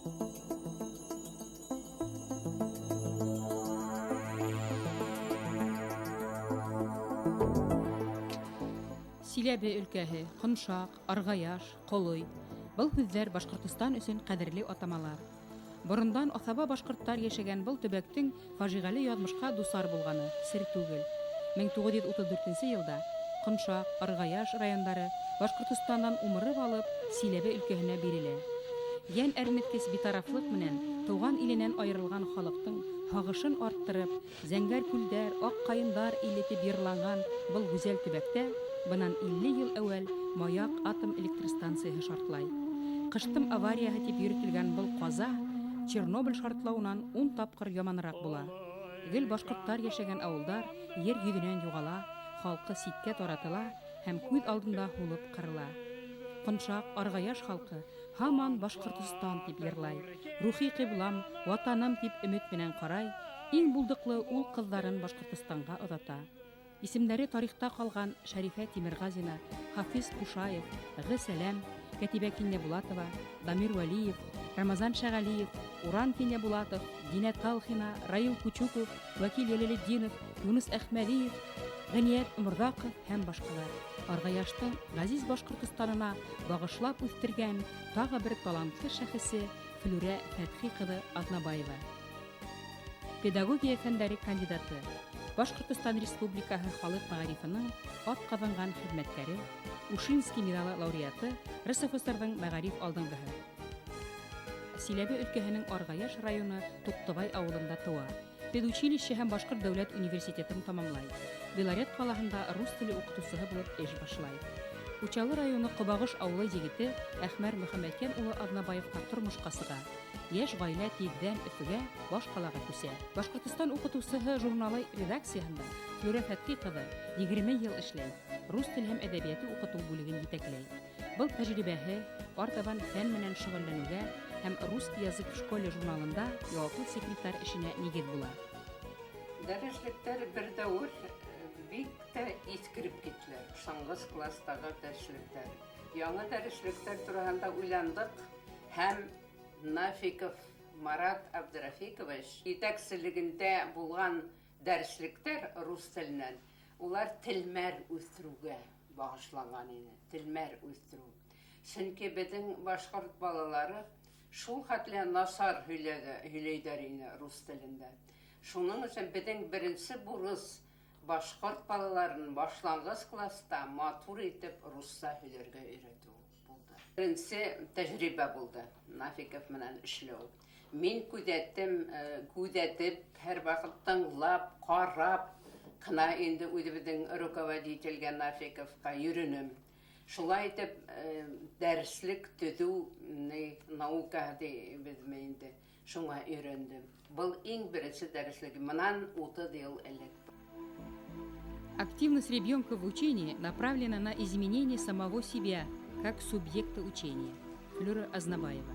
Силәбе өлкәһе, Ҡоншаҡ, Арғаяш, Ҡолой. Был һүҙҙәр Башҡортостан өсөн ҡәҙерле атамалар. Борондан аҫаба башҡорттар йәшәгән был төбәктең фажиғәле яҙмышҡа дусар булғаны сер түгел. 1934 йылда Ҡоншаҡ, Арғаяш райондары Башҡортостандан умырып алып Силәбе өлкәһенә бирелә. Йән әрнеткес битарафлыҡ менән тыуған иленән айырылған халыҡтың һағышын арттырып, Зәңгәр күлдәр, ак каендар иле дип йырланған был гүзәл төбәктә бынан 50 ел әүәл Маяк атом электростанцияһы шартлай. Кыштым аварияһы дип йөрөтөлгән был ҡаза Чернобыль шартлауынан 10 тапҡыр яманыраҡ була. Гел башҡорттар йәшәгән ауылдар ер йөҙөнән юғала, халҡы ситкә таратыла һәм күҙ алдында һулып ҡырыла. Ҡоншаҡ, Арғаяш халҡы һаман Башҡортостан дип йырлай, рухи ҡиблам, Ватаным дип өмөт менән ҡарай, иң булдыҡлы ул-ҡыҙҙарын Башҡортостанға оҙата. Исемдәре тарихта ҡалған Шәрифә Тимерғазина, Хафиз Ҡушаев, Г. Сәләм, Кәтибә Кинйәбулатова, Дамир Вәлиев, Рамазан Шәғәлиев, Уран Кинйәбулатов, Динә Талхина, Раил Кучуков, Вәкил Йәләлетдинов, Юныс Әхмәҙиев, Ғиниәт Оморҙаҡов һәм башҡалар Арғаяштың ғәзиз Башҡортостанына бағышлап үҫтергән тағы бер талантлы шәхесе Флүрә Фәтхи ҡыҙы Аҙнабаева. Педагогия фәндәре кандидаты, Башҡортостан Республикаһы халыҡ мәғарифының атҡаҙанған хеҙмәткәре, Ушинский миҙалы лауреаты, РСФСР-ҙың мәғариф алдынғыһы. Силәбе өлкәһенең Арғаяш районы Туҡтыбай ауылында тыуа. Педучилище һәм Башҡорт дәүләт университетын тамамлай. Белорет ҡалаһында рус теле уҡытыусыһы булып эш башлай. Учалы районы Ҡобағыш ауылы егете Әхмәр Мөхәммәтйән улы Аҙнабаевҡа тормошҡа сыға. Йәш ғаилә тиҙҙән Өфөгә, баш ҡалаға күсә. Башҡортостан уҡытыусыһы журналы редакцияһында Флүрә Фәтхи ҡыҙы 20 йыл эшләй, рус теле һәм әҙәбиәте уҡытыу бүлеген етәкләй. Был тәжрибәһе артабан фән менән шөгыльләнеүгә һәм Русский язык в школе журналында яуаплы секретарь эшенә нигеҙ була. Дәреслектәр бер дәүер бик тә искереп киттеләр. Башлангыч класстагы дәреслектәр. Яңа дәреслектәр тураһында уйландык һәм Нафиков Марат Абдрафикович җитәкчелегендә булган дәреслектәр рус теленнән, улар телмәр үстерүгә багышланган иде. Телмәр үстерү. Чөнки безнең башкорт балалары шул хәтле насар һөйләде, һөйләйҙәр ине рус телендә. Шуның өсөн безнең беренче бурыс башкорт балаларын башлангыч класста матур итеп русса һөйләргә өйрәтү булды. Беренче тәжрибә булды Нафиков менән эшләү. Мин күҙәттем, күҙәтеп, һәр ваҡыт тыңлап, ҡарап ҡына инде үҙебеҙҙең руководительгә Нафиковҡа йөрөнөм. Шулай итеп, дәреслек төҙөү наука тибеҙме инде, шуңа өйрәндем. Был иң беренсе дәреслек, мынан 30 йыл элек. Активность ребенка в учении направлена на изменение самого себя как субъекта учения. Флюра Азнабаева.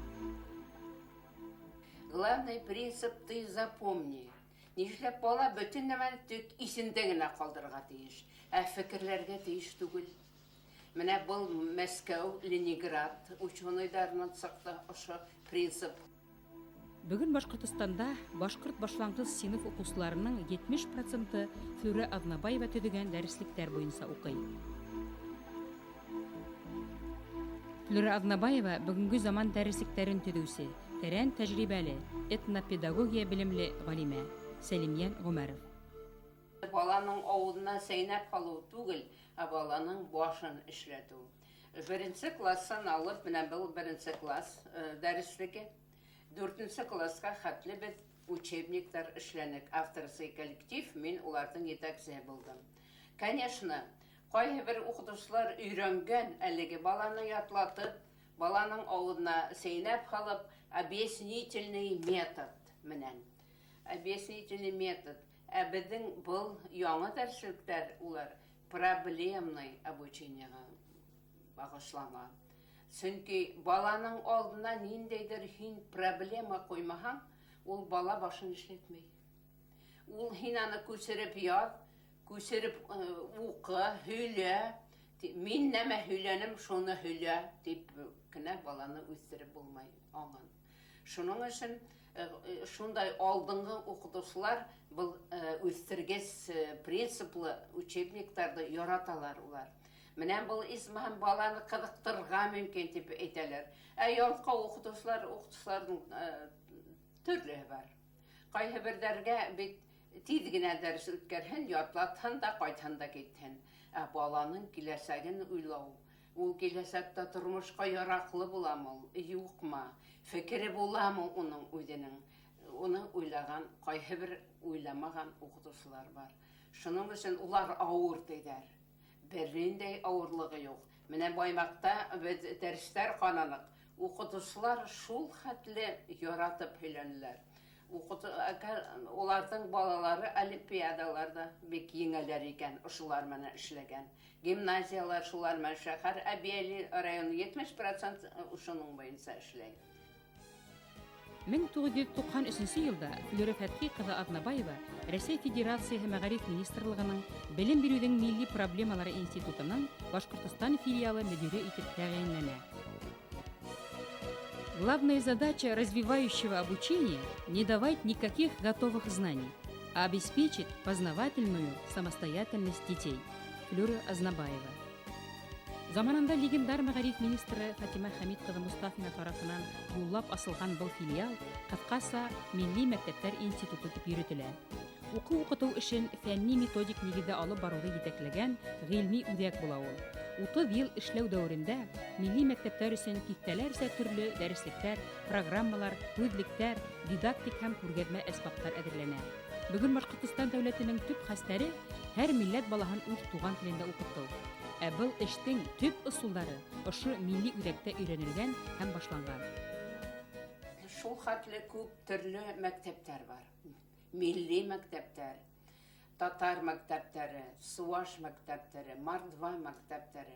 Главный принцип ты запомни. Нишләп бала бөтен нәмәне тик исендә генә калдырырга тиеш, ә фекерләргә тиеш түгел. Менә был Мәскәү, Ленинград ученыйҙарынан сыҡты ошо принцип. Бөгөн Башҡортостанда башҡорт башланғыс синыф уҡыусыларының 70 проценты Флүрә Аҙнабаева төҙөгән дәреслектәр буйынса уҡый. Флүрә Аҙнабаева бөгөнгө заман дәреслектәрен төҙөүсе, тәрән тәжрибәле, этнопедагогия белемле ғалимә Сәлимйән Ғүмәров. Баланың авызына сәйнәп һалыу түгел, ә баланың башын эшләтү. Беренсе класстан алып, менә был беренсе класс дәреслеге. Дүртенсе класска хәтле беҙ учебниктар эшләнек. Авторский коллектив, мин уларҙың етәксеһе булдым. Конечно, ҡайһы бер уҡытыусылар өйрәнгән әлеге баланы ятлатып, баланың ауыҙына сәйнәп һалып, объяснительный метод менән. Объяснительный метод. Ә беҙҙең был яңы дәреслектәр улар проблемный обучениеға бағышланған. Сөнки баланың алдына ниндәйҙер һин проблема ҡуймаһаң, ул бала башын эшләтмәй. Ул һин аны күсереп яҙ, күсереп уҡы, һөйлә. Мин нәмә һөйләнем, шуны һөйлә тип кенә баланы үҫтереп булмай аңын. Шуның өсөн шундай алдынғы уҡытыусылар был үҫтергес принциплы учебниктарҙы яраталар улар. Менә был исмаһам баланы ҡыҙыҡтырырға мөмкин тип әйтәләр. Ә ялҡау уҡытыусылар, уҡытыусыларҙың төрлөһө бар. Ҡайһы берҙәргә бит тиҙ генә дәрес үткәрһен, ятлатһын да, ҡайтһын да китһен. Ә баланың киләсәген уйлау, ул киләсәктә тормошҡа яраҡлы буламы ул, юҡмы, фекере буламы уның үҙенең, уны уйлаған, ҡайһы бер уйламаған уҡытыусылар бар. Шуның өсөн улар ауыр тиҙәр. Бер ниндәй ауырлығы юҡ. Менә Баймаҡта беҙ дәрестәр ҡараныҡ. Уҡытыусылар шул хәтле яратып һөйләнеләр. Уларҙың балалары олимпиадаларҙа бик еңәләр икән, ошолар менән эшләгән. Гимназиялар шулар менән шәһәр Әбйәлил районы 70% ошоноң буйынса эшләй. 1993 йылда Флюра Фәтхи ҡыҙы Аҙнабаева Рәсәй Федерацияһы Мәғариф министрлығының Белем биреүҙең милли проблемалары институтының Башҡортостан филиалы мөдире итеп тәғәйенләнә. Главная задача развивающего обучения – не давать никаких готовых знаний, а обеспечить познавательную самостоятельность детей. Флюра Азнабаева. Заманында легендар мәғариф министры Фатима Хәмит ҡыҙы Мустафина тарафынан юллап асылған был филиал ҡыҫҡаса Милли мәктәптәр институты тип йөрөтөлә. Уҡыу уҡытыу эшен фәнни методик нигеҙҙә алып барыуҙы етәкләгән ғилми үҙәк була ул. 30 йыл эшләү дәүерендә милли мәктәптәр өсөн тиҫтәләрсә төрлө дәреслектәр, программалар, һүҙлектәр, дидактик һәм күргәҙмә әсбаптар әҙерләнә. Бөгөн Башҡортостан дәүләтенең төп хәстәре һәр милләт балаһын үҙ туған телендә уҡытыу. Ә был эштең төп ысулдары ошо милли үҙәктә өйрәнелгән һәм башланған. Шул хәтле күп төрлө мәктәптәр бар. Милли мәктәптәр, татар мәктәптәре, суваш мәктәптәре, мордва мәктәптәре,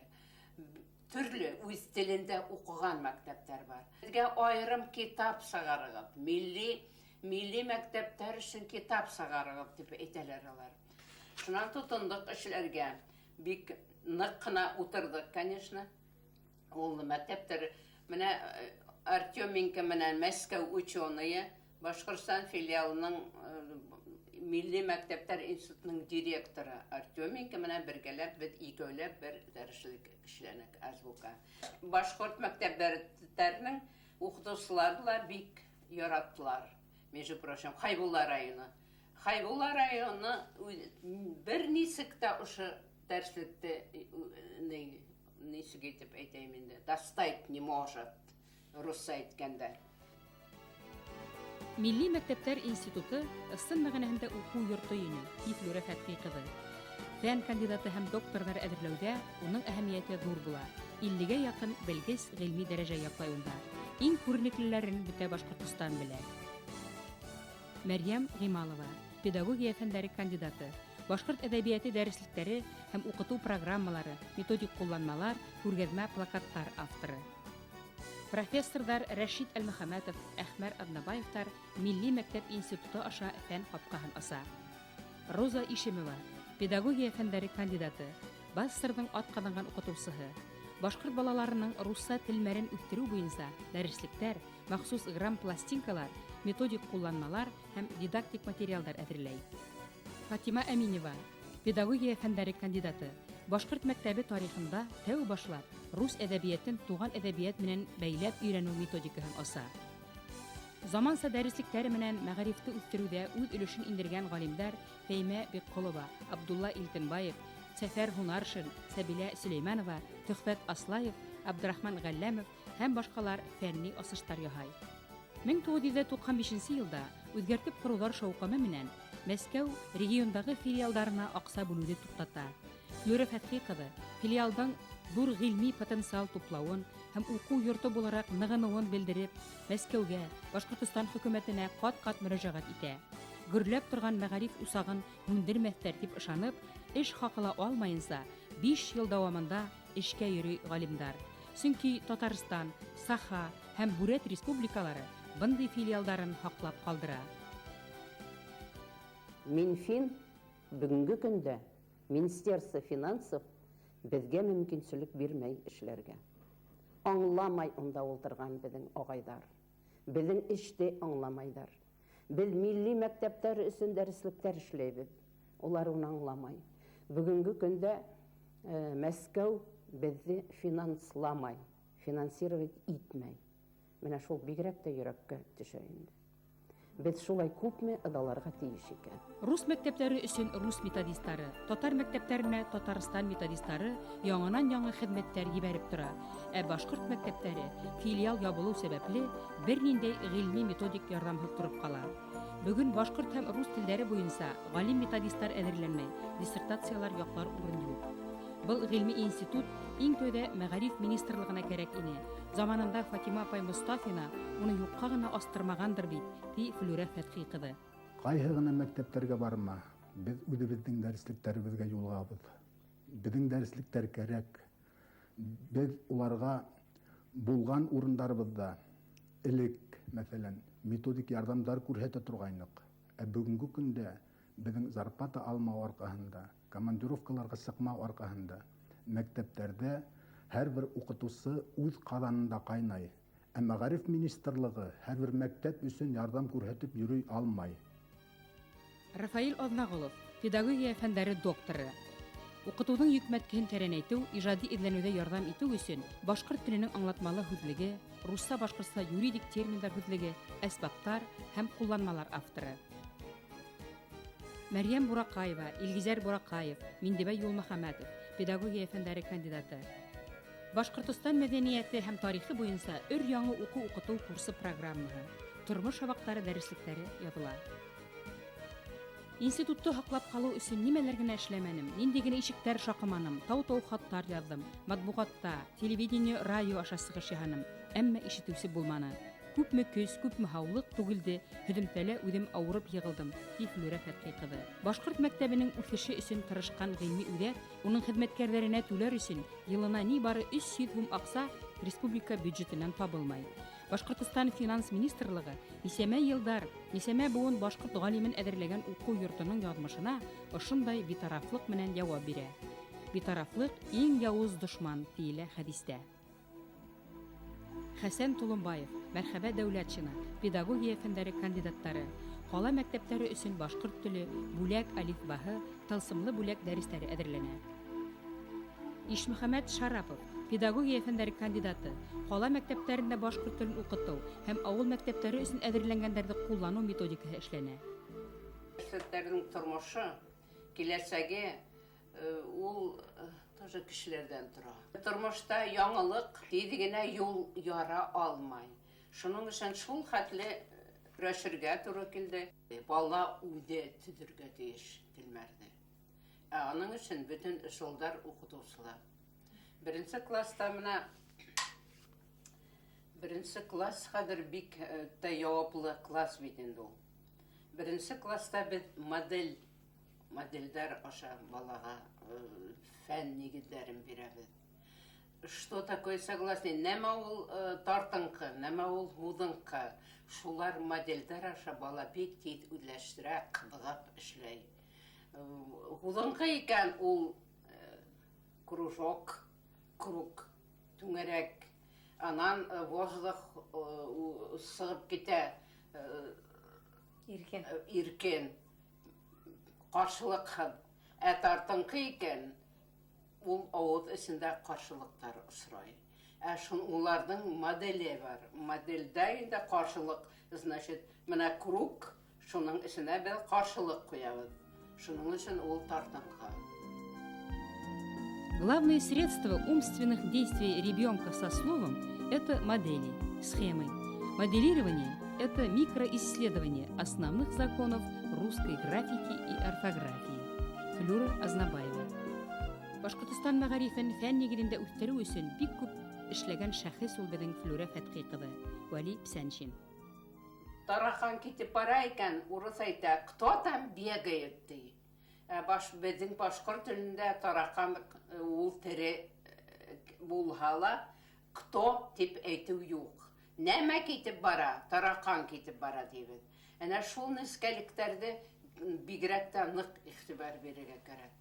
төрлө үҙ телендә уҡыған мәктәптәр бар. Беҙгә айырым китап сығарығыҙ, милли мәктәптәр өсөн китап сығарығыҙ тип әйтәләр алар. Шунан тотондоҡ эшләргә. Бик ныҡ ҡына ултырҙыҡ, конечно. Ул мәктәптәр менә Артеменко менән Мәскәү ученые Башҡортостан филиалының Милли мәктәптәр институтының директоры Артеменко менән бергәләп беҙ икәүләп бер дәреслек эшләнек, азбука. Башҡорт мәктәптәренең уҡытыусылары ла бик яраттылар. Между прочим, Хайбулла районы. Хайбулла районы бер нисек тә ошо дәреслекте нисек итеп әйтәйем инде, достать не может, русса әйткәндә. Милли мәктәптәр институты ысын мәғәнәһендә уҡыу йорто ине, ти Флюра Фәтхи ҡыҙы. Фән кандидаты һәм докторҙар әҙерләүҙә уның әһәмиәте ҙур була. 50-гә яҡын белгес ғилми дәрәжә яҡлай унда. Иң күренеклеләрен бөтә Башҡортостан белә. Мәрйәм Ғималова, педагогия фәндәре кандидаты, башҡорт әҙәбиәте дәреслектәре һәм уҡытыу программалары, методик ҡулланмалар, күргәҙмә плакаттар авторы. Профессорҙар Рәшит Әлмөхәмәтов, Әхмәр Аҙнабаевтар Милли мәктәп институты аша фән ҡапҡаһын аса. Роза Ишемова, педагогия фәндәре кандидаты, БАССРҙың атҡаҙанған уҡытыусыһы, башҡорт балаларының русса телмәрен үҫтереү буйынса дәреслектәр, махсус грампластинкалар, методик ҡулланмалар һәм дидактик материалдар әҙерләй. Фатима Әминева, педагогия фәндәре кандидаты, башҡорт мәктәбе тарихында тәү башлап рус әҙәбиәтен туған әҙәбиәт менән бәйләп өйрәнеү методикаһын аса. Заманса дәреслектәре менән мәғарифте үҫтереүҙә үҙ өлөшөн индергән ғалимдар Фәймә Бикҡолова, Абдулла Илтенбаев, Сәфәр Һунаршин, Сәбилә Сөләймәнова, Төхфәт Аслаев, Абдрахман Ғәлләмов һәм башҡалар фәнни асыштар яһай. 1995 йылда үҙгәртеп ҡороуҙар шауҡымы менән Мәскәү региондағы филиалдарына аҡса бүлеүҙе туҡтата. Флюра Фәтхи ҡыҙы филиалдың ҙур ғилми потенциал туплауын һәм уҡыу йорто булараҡ нығыныуын белдереп, Мәскәүгә, Башҡортостан хөкүмәтенә ҡат-ҡат мөрәжәғәт итә. Гөрләп торған мәғариф усағын һүндермәҫтәр тип ышанып, эш хаҡы ла алмайынса, 5 йыл дауамында эшкә йөрөй ғалимдар. Сөнки Татарстан, Саха һәм Бүрәт республикалары бындай филиалдарын һаҡлап ҡалдыра. Минфин бөгөнгө көндә Министерство финансов беҙгә мөмкинселек бирмәй эшләргә. Аңламай унда ултырған беҙҙең ағайҙар. Беҙҙең эште аңламайҙар. Беҙ милли мәктәптәр өсөн дәреслектәр эшләйбеҙ. Улар уны аңламай. Бөгөнгө көндә Мәскәү беҙҙе финансламай, финансировать итмәй. Менә шул бигерәк тә йөрәккә төшә инде. Беҙ шулай күпме ыҙаларға тейеш икән? Рус мәктәптәре өсөн рус методисттары, татар мәктәптәренә Татарстан методисттары яңынан-яңы хеҙмәттәр ебәреп тора. Ә башҡорт мәктәптәре филиал ябылыу сәбәпле бер ниндәй ғилми методик ярҙамһыҙ тороп ҡала. Бөгөн башҡорт һәм рус телдәре буйынса ғалим методисттар әҙерләнмәй, диссертациялар яҡлар урын юҡ. Был ғилми институт иң тәүҙә мәғариф министрлығына кәрәк ине. Заманында Фатима апай Мостафина уны юҡҡа ғына астырмағандыр бит, ти Флүрә Фәтхи ҡыҙы. Ҡайһы ғына мәктәптәргә барма, беҙ үҙебеҙҙең дәреслектәребеҙгә юлығабыҙ. Беҙҙең дәреслектәр кәрәк. Беҙ уларға булған урындарыбыҙҙа элек, мәҫәлән, методик ярҙамдар күрһәтә торғайныҡ. Ә бөгөнгө көндә беҙҙең зарплата алмау арҡаһында, командировкаларға сыҡмау арҡаһында мәктәптәрҙә һәр бер уҡытыусы үҙ ҡаҙанында ҡайнай. Ә мәғариф министрлығы һәр бер мәктәп өсөн ярҙам күрһәтеп йөрөй алмай. Рафаил Аҙнағолов, педагогия фәндәре докторы. Уҡытыуҙың йөкмәткеһен тәрәнәйтеү, ижади эҙләнеүҙә ярҙам итеү өсөн башҡорт теленең аңлатмалы һүҙлеге, русса-башҡортса юридик терминдар һүҙлеге, әсбаптар һәм ҡулланмалар авторы. Мәрйәм Бураҡаева, Илгизәр Бураҡаев, Миндебай Юлмөхәмәтов, педагогия фәндәре кандидаты. Башҡортостан мәҙәниәте һәм тарихы буйынса өр-яңы уҡыу-уҡытыу курсы программаһы, тормош һабаҡтары дәреслектәре яҙыла. Институтты һаҡлап ҡалыу өсөн нимәләр генә эшләмәнем, ниндәй генә ишектәр шаҡыманым, тау-тау хаттар яҙҙым, матбуғатта, телевидение, радио аша сығыш яһаным, әммә ишетеүсе булманы. Күпме көс, күпме һаулыҡ түгелде, һөҙөмтәлә үҙем ауырып йығылдым, ти Флүрә Фәтхи ҡыҙы. Башҡорт мәктәбенең үҫеше өсөн тырышҡан ғилми үҙәк уның хеҙмәткәрҙәренә түләр өсөн йылына ни бары 300 һум аҡса республика бюджетынан табылмай. Башҡортостан финанс министрлығы нисәмә йылдар, нисәмә быуын башҡорт ғалимен әҙерләгән уҡыу йортоноң яҙмышына ошондай битарафлыҡ менән яуап бирә. Битарафлыҡ иң яуыз дошман, тиелә хәдистә. Хәсән Тулумбаев, Мәрхәбә Дәүләтшина, педагогия фәндәре кандидаттары, ҡала мәктәптәре өсөн башҡорт теле, бүләк әлифбаһы, тылсымлы бүләк дәрестәре әҙерләнә. Ишмөхәмәт Шарапов, педагогия фәндәре кандидаты, ҡала мәктәптәрендә башҡорт телен уҡытыу һәм ауыл мәктәптәре өсөн әҙерләнгәндәрҙе ҡулланыу методикаһы эшләнә. Дәреслектәрҙең тормошо, киләсәге ул тоже кешеләрҙән тора. Тормошта яңылыҡ тиҙ генә юл яра алмай. Шуның өсөн шул хәтле көрәшергә тура килде. Бала үҙе төҙөргә тейеш телмәрҙе. Ә аның өсөн бөтөн ысулдар уҡытыусыла. Беренсе класста менә беренсе класс хәҙер бик тә яуаплы класс бит инде ул. Беренсе класста беҙ моделдәр аша балаға фән нигеҙҙәрен бирәбеҙ. Что такое согласный? Нәмә ул тартынҡы, нәмә ул һуҙынҡы? Шулар моделдәр аша бала бик тиҙ үҙләштерә, ҡыҙығып эшләй. Һуҙынҡы икән ул кружок, круг, түңәрәк. Анан воздух сығып китә Иркен. Иркен, ҡаршылыҡһыҙ. Ә тартынҡы икән, ул ауыҙ эсендә ҡаршылыҡтар осрай. Ә шун уларҙың моделе бар. Моделдә инде ҡаршылыҡ, значит, менә круг, шуның эсенә беҙ ҡаршылыҡ ҡуябыҙ. Шуның өсөн ул тартынҡы. Главное средство умственных действий ребенка со словом – это модели, схемы. Моделирование – это микроисследование основных законов русской графики и орфографии. Флюра Азнабаева. Башҡортостан мәғарифен фән нигеҙендә үҫтереү өсөн бик күп эшләгән шәхес ул беҙҙең Флүрә Фәтхи ҡыҙы Вәли Псәншин. Тарахан китеп бара икән, урыҫ әйтә, кто там бегает, ти. Ә беҙҙең башҡорт телендә тарахан ул тере булһа ла, кто тип әйтеү юҡ. Нәмә китеп бара, тарахан китеп бара тибеҙ. Әнә шул нескәлектәрҙе бигерәк тә ныҡ иғтибар бирергә кәрәк.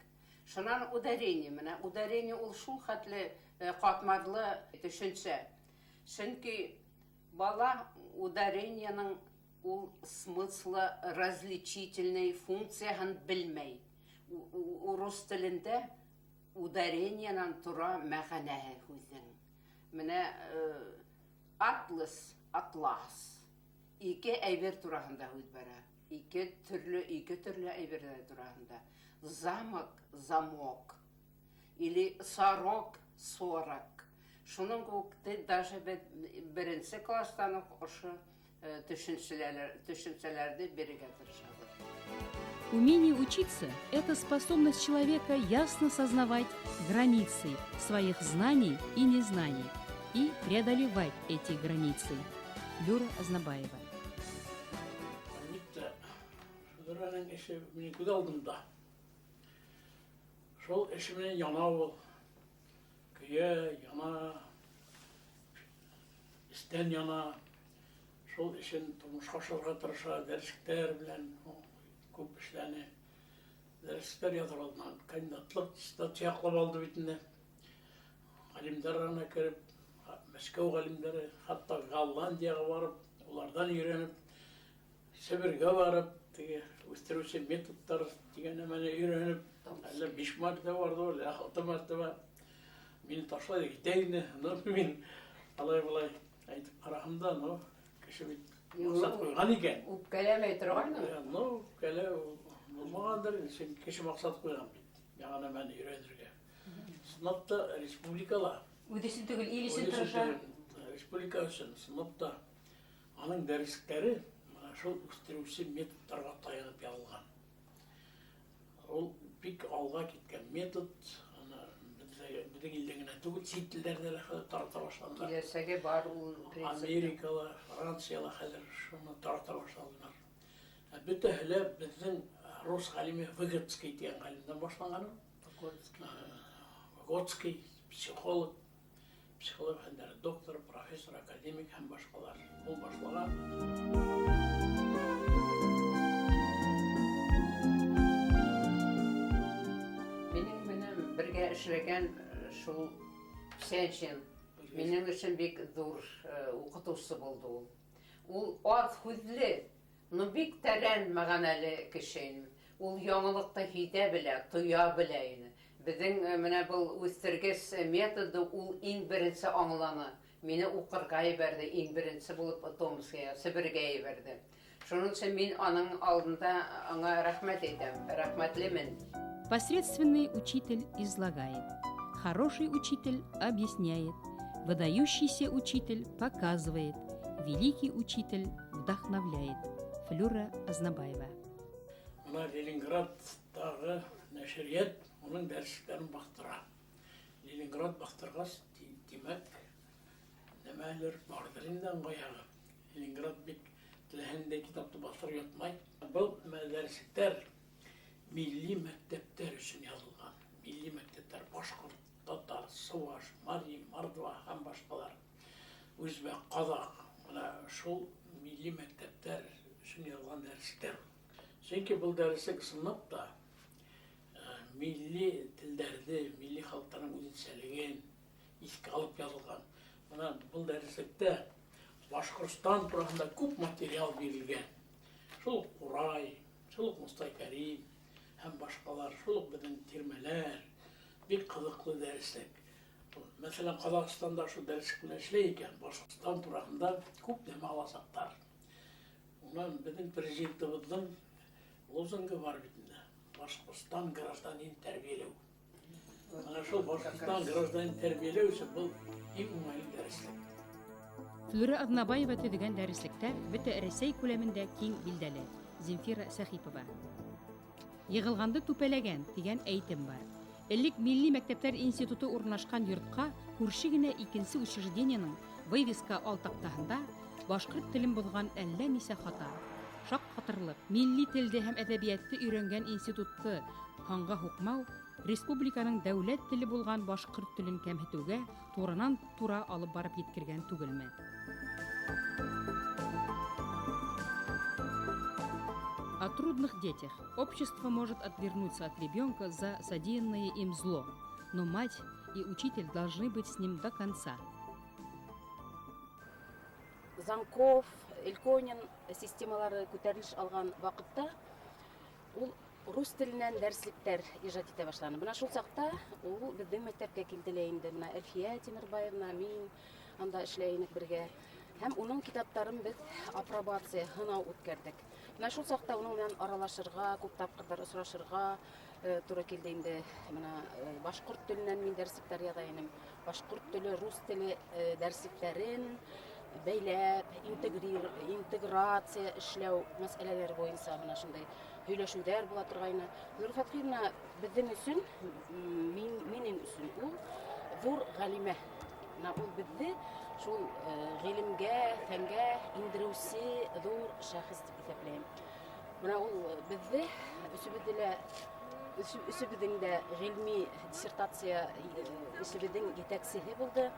Шунан ударение, менә ударение ул шул хәтле ҡатмарлы төшөнсә. Сөнки Бала ударениеның ул смыслы различительный функцияһын белмәй. Урыс телендә ударениенан тора мәғәнәһе һүҙҙең. Менә атлас, атлас. Ике әйбер тураһында һүҙ бара. Ике төрлө әйберләр тураһында. Замок, замок. Или сорок, 40. Шуның кеүек даже беҙ беренсе класстан уҡ ошо төшөнсәләрҙе бирергә тырышабыҙ. Умение учиться – это способность человека ясно сознавать границы своих знаний и незнаний и преодолевать эти границы. Флюра Азнабаева. Әлбиттә, Флюраның эше минең күҙ алдымда. Шул эше менән яна ул. Көйә, яна, эстән яна. Шул эшен тормошҡа ашырырға тырыша, дәреслектәр белән күп эшләне. Дәреслектәр яҙыр алдынан кандидатлыҡ диссертация яҡлап алды бит инде. Ғалимдар араһына кереп, Мәскәү ғалимдары, хатта Голландияға барып, уларҙан өйрәнеп, Себергә барып, теге үҫтереүсе методтар тигән нәмәне өйрәнеп, әллә биш мәртәбә барҙы, әллә алты мәртәбә. Мине ташлай ҙа китә ине. Но мин алай былай әйтеп ҡараһам да, но кеше бит маҡсат ҡуйған икән. Үпкәләмәй торғайның. Ну, үпкәләү булмағандыр, сөнки кеше маҡсат ҡуйған бит. Яңы нәмәне өйрәнергә. Ысынлап та республикала Үҙе өсөн түгел, ил өсөн үҙе өсөн тырыша. түгел, республика өсөн ысынлап та аның дәреслектәре менә шул үҫтереүсе методтарға таянып яҙылған. Ул бик алға киткән метод, аны беҙҙең илдә генә түгел, сит илдәрҙә лә хәҙер тарата башланылар. Киләсәге бар ул принцип. Америкала, Францияла хәҙер шуны тарата башланылар. Ә бөтәһе лә беҙҙең рус ғалимы Выготский тигән ғалимдан башланған ул. Выготский. Выготский, психолог, психолог фәндәре докторы, профессор, академик һәм башҡалар. Ул башлаған. Минең менән бергә эшләгән шул Сенчин минең өсөн бик ҙур уҡытыусы булды ул. Ул аҙ һүҙле, но бик тәрән мәғәнәле кеше ине. Ул яңылыҡты һиҙә белә, тоя белә ине. Беҙҙең менә был үҫтергес методы ул иң беренсе аңланы. Мине уҡырға ебәрҙе, иң беренсе булып Томскиға, Себергә ебәрҙе. Шуның өсөн мин аның алдында аңа рәхмәт әйтәм, рәхмәтлемен. Посредственный учитель излагает, хороший учитель объясняет, выдающийся учитель показывает, великий учитель вдохновляет. Флюра Азнабаева. Бына Ленинградтағы нәшриәт уның дәреслектәрен баҫтыра. Ленинград баҫтырғас, тимәк, нәмәлер барҙыр инде ыңғай. Ленинград бик теләһәндәй китапты баҫтырып ятмай. Был дәреслектәр милли мәктәптәр өсөн яҙылған. Милли мәктәптәр башҡорт, татар, сыуаш, мари, мордва һәм башҡалар. Үзбәк, ҡаҙаҡ. Бына шул милли мәктәптәр өсөн яҙылған дәреслектәр. Сөнки был дәреслек ысынлап та милли телдәрҙе, милли халыҡтарҙың үҙенсәлеген иҫкә алып яҙылған. Бына был дәреслектә Башҡортостан тураһында күп материал бирелгән. Шул уҡ Ҡурай, шул уҡ Мостай Кәрим һәм башҡалар, шул уҡ беҙҙең тирмәләр, бик ҡыҙыҡлы дәреслек. Мәҫәлән, Ҡаҙағстанда шул дәреслек менән эшләй икән, Башҡортостан тураһында күп нәмә аласаҡтар. Унан беҙҙең президентыбыҙҙың лозунгы бар бит инде. Башҡортостан гражданин тәрбиәләү. Бына шул Башҡортостан гражданин тәрбиәләү өсөн был иң уңайлы дәреслек. Флюра Аҙнабаева төҙөгән дәреслектәр бөтә Рәсәй күләмендә киң билдәле. Земфира Сәхипова. Йығылғанды түпәләгән тигән әйтем бар. Элек Милли мәктәптәр институты урынлашҡан йортҡа күрше генә икенсе учреждениеның вывеска алтаҡтаһында башҡорт телен боҙған әллә нисә хата. Шаҡ ҡатырлыҡ, милли телде һәм әҙәбиәтте өйрәнгән институтты һанға һуҡмау республиканың дәүләт теле булған башҡорт телен кәмһетеүгә туранан тура алып барып еткергән түгелме? О трудных детях. Общество может отвернуться от ребенка за содеянное им зло, но мать и учитель должны быть с ним до конца. Занков, Эльконин системалары күтәрелеш алған ваҡытта ул рус теленән дәреслектәр ижад итә башланы. Бына шул саҡта ул беҙҙең мәктәпкә килде лә инде. Бына Әлфиә Тимербаевна, мин анда эшләй инек бергә. Һәм уның китаптарын беҙ апробация, һынау үткәрҙек. Бына шул саҡта уның менән аралашырға, күп тапҡырҙар осрашырға тура килде инде. Бына башҡорт теленән мин дәреслектәр яҙа инем. Башҡорт теле, рус теле дәреслектәрен бәйләп, интеграция эшләү мәсьәләләре буйынса бына шундай һөйләшеүҙәр була торғайны. Флюра Фәтхиевна беҙҙең өсөн, минең өсөн ул ҙур ғалимә. Бына ул беҙҙе шул ғилемгә, фәнгә индереүсе ҙур шәхес тип иҫәпләйем. Бына ул беҙҙе өсөбөҙҙө лә, өсөбөҙҙең дә ғилми диссертация эшебеҙҙең етәксеһе булды.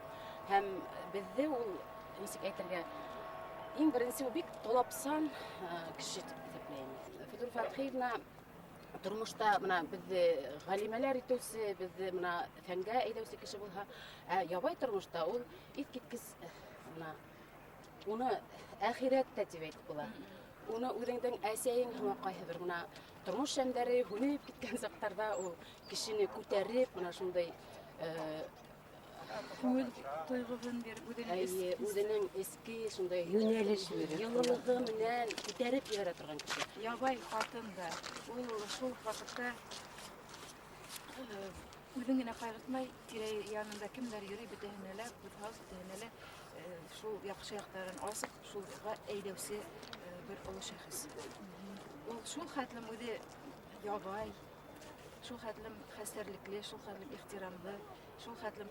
Һәм беҙҙе ул, нисек әйтергә, иң беренсе ул бик талапсан кеше тип иҫәпләйем. Флюра Фәтхиевна тормошта бына беҙҙе ғалимәләр итеүсе, беҙҙе бына фәнгә әйҙәүсе кеше булһа, ә ябай тормошта ул иҫ киткес, бына уны әхирәт тә тип әйтеп була. Уны үҙеңдең әсәйең һымаҡ ҡайһы бер бына тормош шәмдәре һүнеп киткән саҡтарда ул кешене күтәреп, бына шундай күңел тойғоһон биреп, үҙенең Әйе, үҙенең эске шундай йүнәлеш биреп, йылылығы менән күтәреп ебәрә торған кеше. Ябай ҡатын да ул шул ваҡытта үҙен генә ҡайғыртмай, тирә янында кемдәр йөрөй, бөтәһенә лә күҙ һалып, бөтәһенә лә шул яҡшы яҡтарын асып, шулға әйҙәүсе бер оло шәхес. Ул шул хәтлем үҙе ябай, шул хәтлем хәстәрлекле, шул хәтлем ихтирамлы, шул хәтлем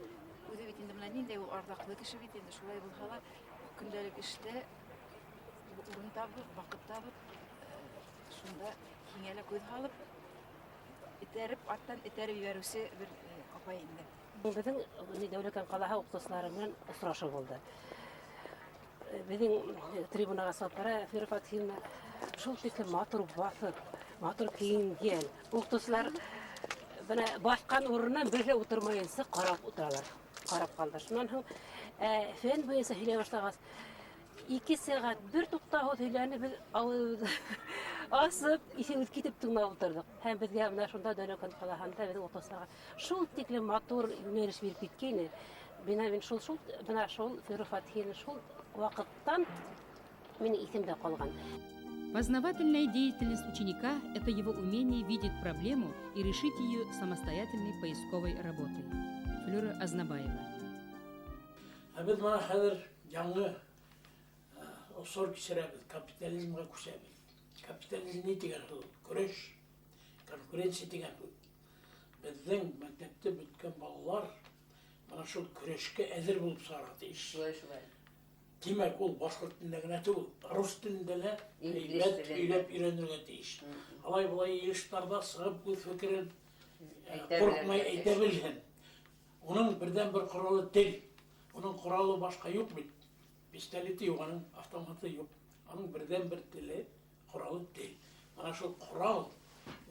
үҙе бит инде бына ниндәй ул арҙаҡлы кеше бит инде, шулай булһа ла көндәлек эштә урын табып, ваҡыт табып, шунда һиңә лә күҙ һалып, этәреп, арттан этәреп ебәреүсе бер апай инде. Беҙҙең Дәүләкән ҡалаһы уҡытыусылары менән осрашыу булды. Беҙҙең трибунаға сығып бара Флюра Фәтхиевна шул тиклем матур баҫып, матур кейенгән. Уҡытыусылар бына баҫҡан урынынан бер ҙә ултырмайынса ҡарап ултыралар. Ҡарап ҡалдылар. Шунан һуң, фән буйынса һөйләй башлағас, 2 сәғәт бер туҡтауһыҙ һөйләне, беҙ ауыҙыбыҙҙы асып, иҫебеҙ китеп тыңлап ултырҙыҡ. Һәм беҙгә бына шунда Дәүләкән ҡалаһында беҙҙең уҡытыусыларға шул тиклем матур йүнәлеш биреп киткәйне. Бына мин шул, шул, бына шул Флюра Фәтхиевна шул ваҡыттан минең иҫемдә ҡалған. Познавательная деятельность ученика – это его умение видеть проблему и решить ее самостоятельной поисковой работой. Флюра Азнабаева. Ә беҙ бына хәҙер яңы осор кисерәбеҙ, капитализмға күсәбеҙ. Капитализм ни тигән һүҙ? Көрәш, конкуренция тигән һүҙ. Беҙҙең мәктәптә бөткән балалар бына шул көрәшкә әҙер булып сығырға тейеш. Шулай, шулай. Тимәк, ул башҡорт телендә генә түгел, рус телендә лә Инглиз әйбәт телендә. һөйләп өйрәнергә тейеш. Алай былай йыйылыштарҙа сығып үҙ фекерен Әйтә ҡурҡмай белергә әйтә тейеш. белһен. Уның берҙән-бер ҡоралы тел. Уның ҡоралы башҡа юҡ бит. Пистолеты юҡ, аның автоматы юҡ. Аның берҙән-бер теле, ҡоралы тел. Бына шул ҡорал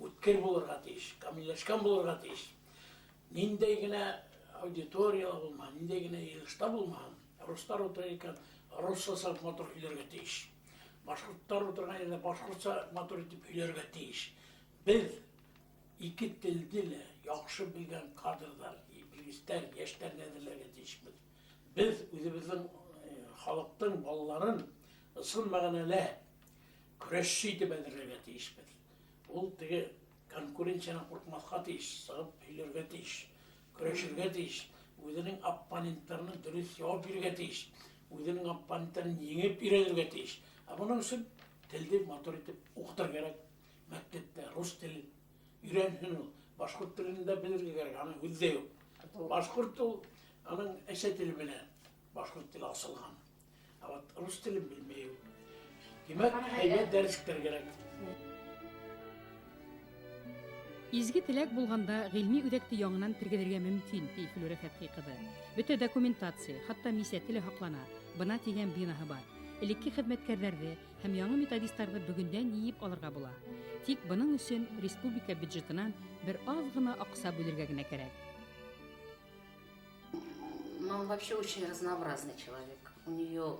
үткер булырға тейеш, камилләшкән булырға тейеш. Ниндәй генә аудиторияла булмаһын, ниндәй генә йыйылышта булмаһын, рустар ултыра икән, русса сығып матур һөйләргә тейеш. Башҡорттар ултырған ерҙә башҡортса матур итеп һөйләргә тейеш. Беҙ ике телде лә яҡшы белгән кадрҙар, белгестәр, йәштәрҙе әҙерләргә тейешбеҙ. Беҙ үҙебеҙҙең халыҡтың балаларын ысын мәғәнәлә көрәшсе итеп әҙерләргә тейешбеҙ. Ул теге конкуренциянан ҡурҡмаҫҡа тейеш, сығып һөйләргә тейеш, көрәшергә тейеш, үҙенең оппоненттарына дөрөҫ яуап бирергә тейеш, үҙенең оппоненттарын еңеп өйрәнергә тейеш. Ә бының өсөн телде матур итеп уҡытыр кәрәк. Мәктәптә рус телен өйрәнһен ул. Башҡорт телен дә белергә кәрәк, аның һүҙ ҙә юҡ. Башҡорт ул аның әсә теле менән башҡорт теле асылған. Ә вот рус телен белмәй ул. Тимәк, һәйбәт дәреслектәр кәрәк. Изге теләк булғанда ғилми үҙәкте яңынан тергеҙергә мөмкин, ти Флүрә Фәтхи ҡыҙы. Бөтә документация, хатта мисәте лә һаҡлана. Бына тигән бинаһы бар. Элекке хеҙмәткәрҙәрҙе һәм яңы методистарҙы бөгөндән йыйып алырға була. Тик бының өсөн республика бюджетынан бер аҙ ғына аҡса бүлергә генә кәрәк. Мама вообще очень разнообразный человек. У нее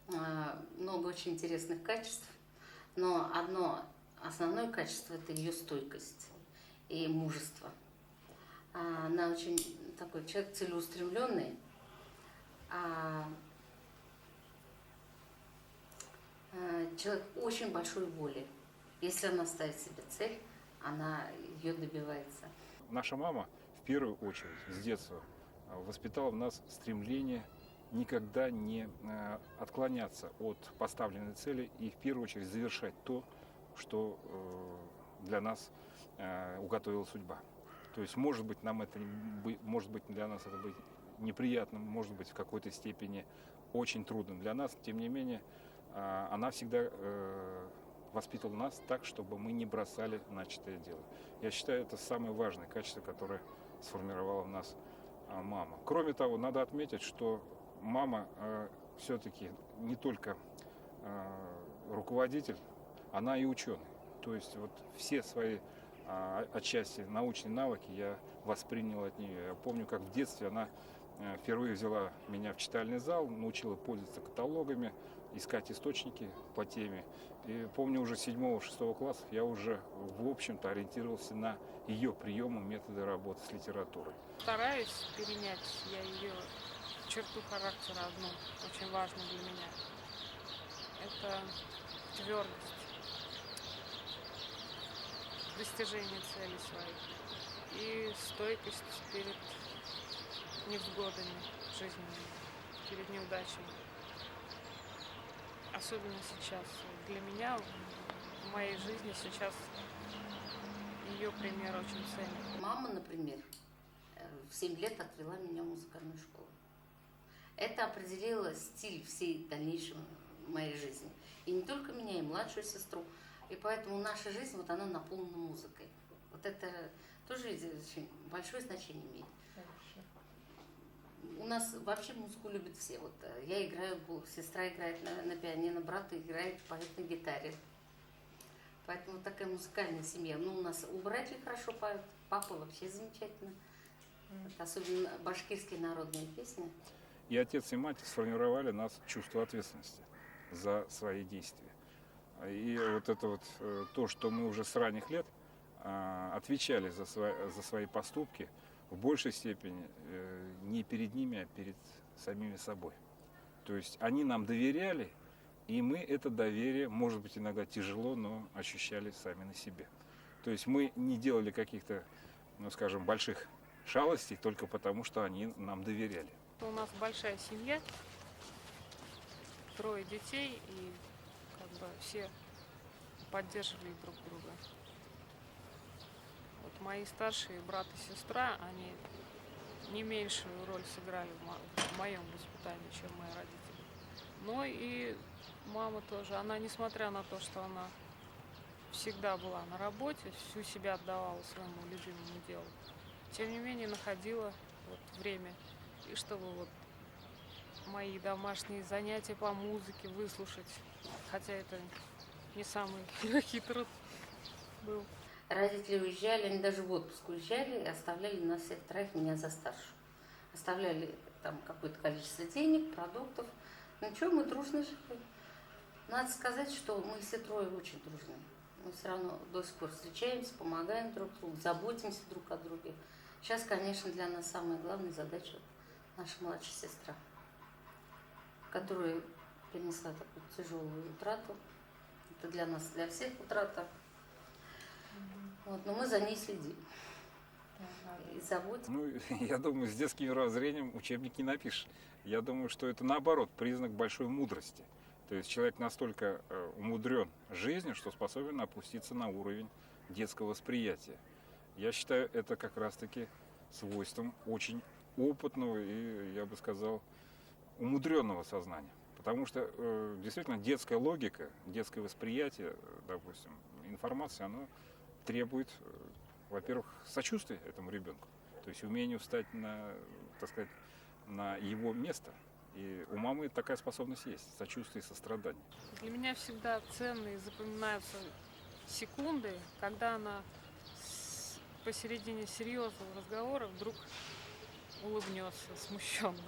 Много очень интересных качеств, но одно основное качество – это ее стойкость и мужество. Она очень такой человек целеустремленный, человек очень большой воли. Если она ставит себе цель, она ее добивается. Наша мама в первую очередь с детства воспитала в нас стремление никогда не отклоняться от поставленной цели и в первую очередь завершать то, что для нас уготовила судьба. То есть, может быть, нам это, может быть, для нас это быть неприятным, может быть, в какой-то степени очень трудным для нас, тем не менее, она всегда воспитывала нас так, чтобы мы не бросали начатое дело. Я считаю, это самое важное качество, которое сформировала в нас мама. Кроме того, надо отметить, что мама все-таки не только руководитель, она и ученый. То есть вот все свои отчасти научные навыки я воспринял от нее. Я помню, как в детстве она впервые взяла меня в читальный зал, научила пользоваться каталогами, искать источники по теме. И помню, уже 7-6 класса я уже, в общем-то, ориентировался на ее приемы, методы работы с литературой. Стараюсь перенять я ее черту характера одну, очень важную для меня. Это твердость, достижение цели своих и стойкость перед невзгодами жизненными, перед неудачами. Особенно сейчас. Для меня в моей жизни сейчас ее пример очень ценен. Мама, например, в 7 лет отвела меня в музыкальную школу. Это определило стиль всей дальнейшей моей жизни. И не только меня, и младшую сестру. И поэтому наша жизнь, вот она наполнена музыкой. Вот это тоже очень большое значение имеет. У нас вообще музыку любят все. Вот я играю, сестра играет на пианино, брат играет, поет на гитаре. Поэтому такая музыкальная семья. Ну, у нас у братьев хорошо поют, папа вообще замечательно. Это особенно башкирские народные песни. И отец, и мать сформировали нас чувство ответственности за свои действия. И вот это вот то, что мы уже с ранних лет отвечали за свои поступки, в большей степени не перед ними, а перед самими собой. То есть они нам доверяли, и мы это доверие, может быть, иногда тяжело, но ощущали сами на себе. То есть мы не делали каких-то, ну, скажем, больших шалостей только потому, что они нам доверяли. У нас большая семья, 3 детей, и как бы все поддерживали друг друга. Вот мои старшие брат и сестра, они не меньшую роль сыграли в моем воспитании, чем мои родители. Но и мама тоже, она, несмотря на то, что она всегда была на работе, всю себя отдавала своему любимому делу, тем не менее находила вот время, и чтобы вот мои домашние занятия по музыке выслушать, хотя это не самый легкий труд был. Родители уезжали, они даже в отпуск уезжали и оставляли нас всех троих, меня за старшую. Оставляли там какое-то количество денег, продуктов. Ну что, мы дружно жили. Надо сказать, что мы все трое очень дружны. Мы все равно до сих пор встречаемся, помогаем друг другу, заботимся друг о друге. Сейчас, конечно, для нас самая главная задача наша младшая сестра, которая перенесла такую тяжелую утрату. Это для нас, для всех утрата. Вот, но мы за ней следим. И заботимся. Ну, я думаю, с детским мировоззрением учебник не напишешь. Я думаю, что это наоборот признак большой мудрости. То есть человек настолько умудрен жизнью, что способен опуститься на уровень детского восприятия. Я считаю, это как раз-таки свойством очень опытного и, я бы сказал, умудренного сознания. Потому что действительно детская логика, детское восприятие, допустим, информации, оно требует, во-первых, сочувствия этому ребенку, то есть умение встать на, так сказать, на его место. И у мамы такая способность есть, сочувствие и сострадание. Для меня всегда ценные запоминаются секунды, когда она посередине серьезного разговора вдруг улыбнется смущенно.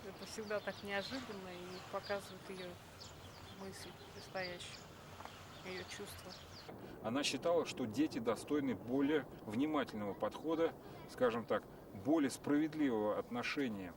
Это всегда так неожиданно и показывает ее мысль настоящую, ее чувства. Она считала, что дети достойны более внимательного подхода, скажем так, более справедливого отношения